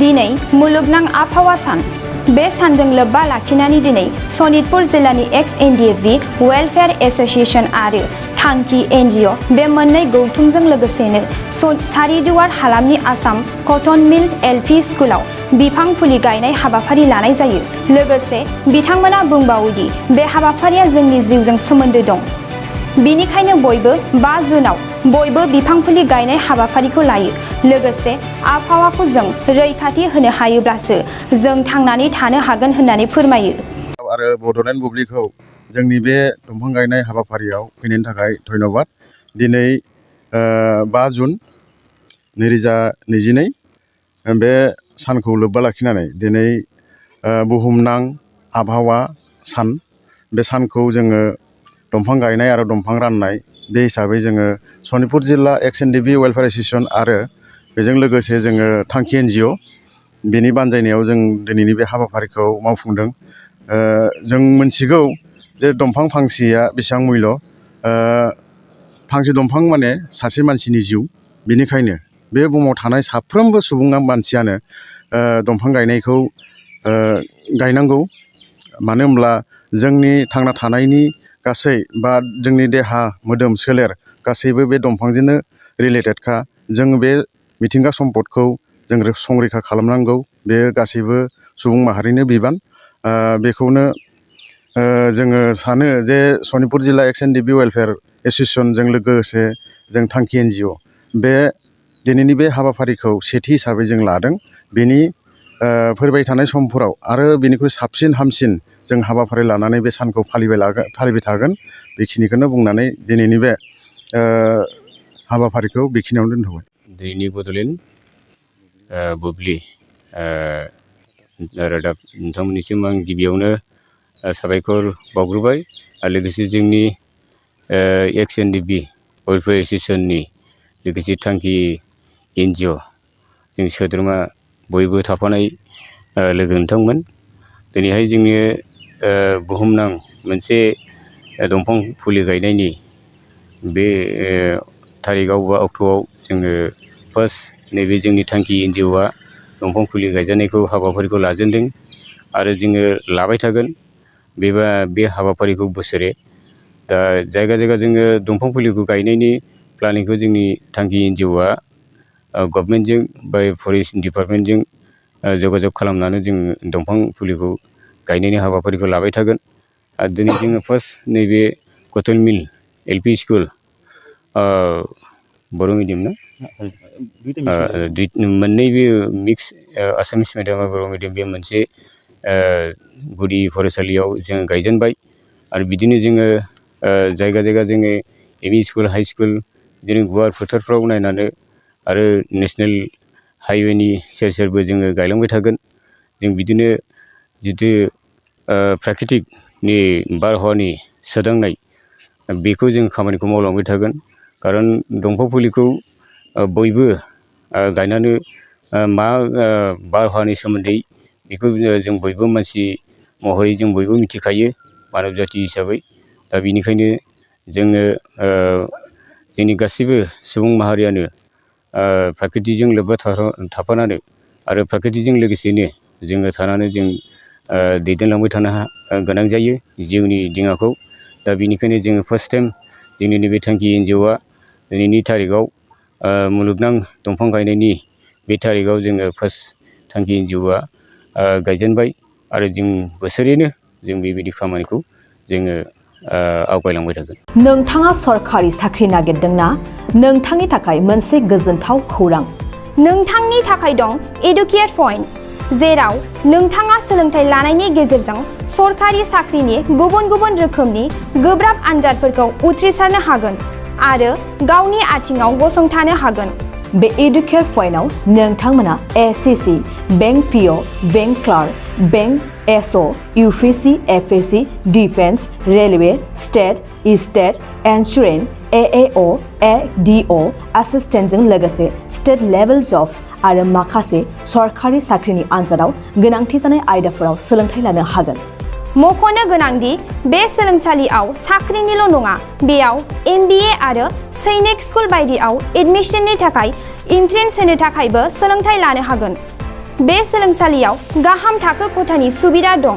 दिनै मुलुगनां आबहावा सान बे सानजों लोब्बा लाखिनानै दिनै सनितपुर जिल्लानि Ex-NDFB वेलफेयार एसोसिएशन आरो थांखि NGO बे मोननै गौथुमजों लोगोसेनो सारिदुवार हालामनि आसाम कटन मिल LP स्कुलाव बिफां फुलि गायनाय हाबाफारि लानाय जायो। लोगोसे बिथांमोना बुंबावोदि बे हाबाफारिया जोंनि जिउजों सोमोन्दो दं। बिनिखायनो बयबो 5 जुनाव बयबो बिफां फुलि गायनाय हाबाफारिखौ लायो। लोगोसे आबहावाखौ जों रैखाथि होनो हायोब्लासो जों थांनानै थानो हागोन होननानै फोरमायो। आरो बड'लेण्ड बुब्लिखौ जोंनि बे दंफां गायनाय हाबाफारियाव फैनायनि थाखाय धन्यबाद। दिनै 5 जुन 2022 बे सानखौ लोब्बा लाखिनानै दिनै बुहुमनां आबहावा सान बे सानखौ जोङो दंफां गायनाय आरो दंफां राननाय बे हिसाबै जोङो सनितपुर जिल्ला Ex-NDFB वेलफेयार एसोसिएशन आरो बेजों लोगोसे जोङो थांखि NGO बेनि बानजायनायाव जों दिनैनि बे हाबाफारिखौ मावफुंदों। जों मिथिगौ जे दंफां फांसेया बेसेबां मुल्य। फांसे दंफां माने सासे मानसिनि जिउ। बेनिखायनो बे बुहुमाव थानाय साफ्रोमबो सुबुङा मानसियानो दंफां गायनायखौ गायनांगौ। मानो होनब्ला जोंनि थांना थानायनि गासै बा जोंनि देहा मोदोम सोलेर गासैबो बे दंफांजोंनो रिलेटेडखा। जों बे मिथिंगा सम्पदखौ जों संरैखा खालामनांगौ। बे गासैबो सुबुं माहारिनि बिबान। बेखौनो जोङो सानो जे सनितपुर जिल्ला Ex-NDFB वेलफेयार एसोसिएशनजों लोगोसे जों थांखि NGO बे दिनैनि बे हाबाफारिखौ सेथि हिसाबै जों लादों। बेनि फैबाय थानाय समफोराव आरो बेनिख्रुइ साबसिन हामसिन जों हाबाफारि लानानै बे सानखौ फालिबाय थागोन। बेखिनिखौनो बुंनानै दिनैनि बे हाबाफारिखौ बेखिनियावनो दोनथ'बाय। दिनैनि बड'लेण्ड बुब्लि रादाब नोंथांमोननिसिम आं गिबियावनो साबायखर बावग्रोबाय आरो लोगोसे जोंनि Ex-NDFB वेलफेयार एसोसिएशननि लोगोसे थांखि NGO जों सोद्रोमा बयबो थाफानाय लोगो नोंथांमोन। दिनैहाय जोङो बुहुमनां मोनसे दंफां फुलि गायनायनि बे थारिखआव बा अक्ट'आव जोङो फार्स्ट नैबे जोंनि थांखि NGOआ दंफां फुलि गायजेननायखौ हाबाफारिखौ लाजेनदों आरो जोङो लाबाय थागोन। बे हाबाफारिखौ बोसोरे दा जायगा जायगा जोङो दंफां फुलिखौ गायनायनि प्लानिंखौ जोंनि थांखि NGOआ गभर्नमेन्टजों बा फरेस्ट डिपार्टमेन्टजों जगाजग खालामनानै जों दंफां फुलिखौ गायनायनि हाबाफारिखौ लाबाय थागोन। आरो दिनै जोङो फार्स्ट नैबे कटन मिल LP स्कुल बर' मिडियाम ना मोननै बे मिक्स आसामिस मिडियाम आरो बर' मिडियाम बे मोनसे गुदि फरायसालियाव जोङो गायजेनबाय। आरो बिदिनो जोङो जायगा जायगा जोङो ME स्कुल हाइ स्कुल बिदिनो गुवार फोथारफ्राव नायनानै आरो नेसनेल हाइवेनि सेर सेरबो जोङो गायलांबाय थागोन। जों बिदिनो जितु प्राकृतिकनि बारहावानि सोदांनाय बेखौ जों खामानिखौ मावलांबाय थागोन। खारन दंफां फुलिखौ बयबो गायनानै मा बारहावानि सोमोन्दै बेखौ जों बयबो मानसि महरै जों बयबो मिथिखायो मानब जाथि हिसाबै। दा बेनिखायनो जोङो जोंनि गासैबो सुबुं माहारियानो प्राकृतिकजों लोब्बा थाफानानै आरो प्राकृतिकजों लोगोसेनो जोङो थानानै जों दैदेनलांबाय थानो गोनां जायो जिउनि दिङाखौ। दा बेनिखायनो जोङो फार्स्ट टाइम जोंनि नैबे थांखि NGOआ दिनैनि थारिखआव मुलुगनां दंफां गायनायनि बे थारिखआव जोङो फार्स्ट थांखि NGOआ गायजेनबाय आरो जों बोसोरैनो जों बेबायदि खामानिखौ जोङो आवगायलांबाय थागोन। नोंथाङा सरखारि साख्रि नागिरदोंना? नोंथांनि थाखाय मोनसे गोजोनथाव खौरां। नोंथांनि थाखाय दं एडुकेट पइन्ट, जेराव नोंथाङा सोलोंथाइ लानायनि गेजेरजों सरखारि साख्रिनि गुबुन गुबुन रोखोमनि गोब्राब आनजादफोरखौ उथ्रिसारनो हागोन आरो गावनि आथिङाव गसंथानो हागोन। बे एडुकेट पइन्टआव नोंथांमोना SCC, bank PO, bank clerk, bank SO, UPSC, FSC, defence, railway, state, insurance, AAO, ADO, एसिस्टेन्टजों लोगोसे स्टेट लेभेल जब आरो माखासे सरखारि साख्रिनि आनजादाव गोनांथि जानाय आयदाफोराव सोलोंथाइ लानो हागोन। मख'नो गोनांदि बे सोलोंसालियाव साख्रिनिल' नङा, बेयाव MBA आरो सैनिक स्कुल बायदियाव एडमिशननि थाखाय एन्ट्रेन्स होनो थाखायबो सोलोंथाइ लानो हागोन। बे सोलोंसालियाव गाहाम थाखो खथानि सुबिदा दं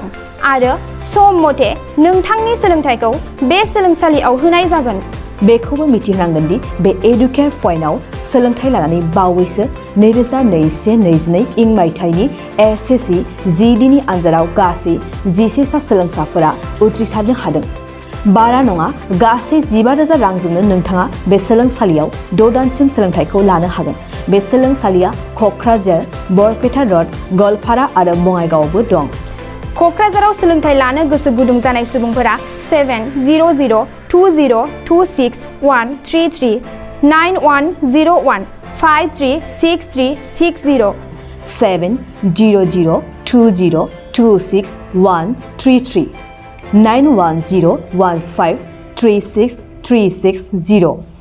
आरो सम मथे नोंथांनि सोलोंथाइखौ बे सोलोंसालियाव होनाय जागोन। बेखौबो मिथिनांगोन दि बे एडुकेयर पइन्टआव सोलोंथाइ लानानै बावैसो 2021-22 इं मायथाइनि एसएससि जिडिनि आनजादाव गासै 11 सा सोलोंसाफोरा उथ्रिसारनो हादों। बारा नङा गासै 15,000 रांजोंनो नोंथाङा बे सोलोंसालियाव 6 दानसिम सोलोंथाइखौ लानो हागोन। बे सोलोंसालिया क'क्राझार, बरपेटा रड, गवालपारा आरो बङाइगावआवबो दं। क'क्राझाराव सोलोंथाइ लानो गोसो गुदुं जानाय सुबुंफोरा 700-226-133 9101-536360 700-226-133 9101536360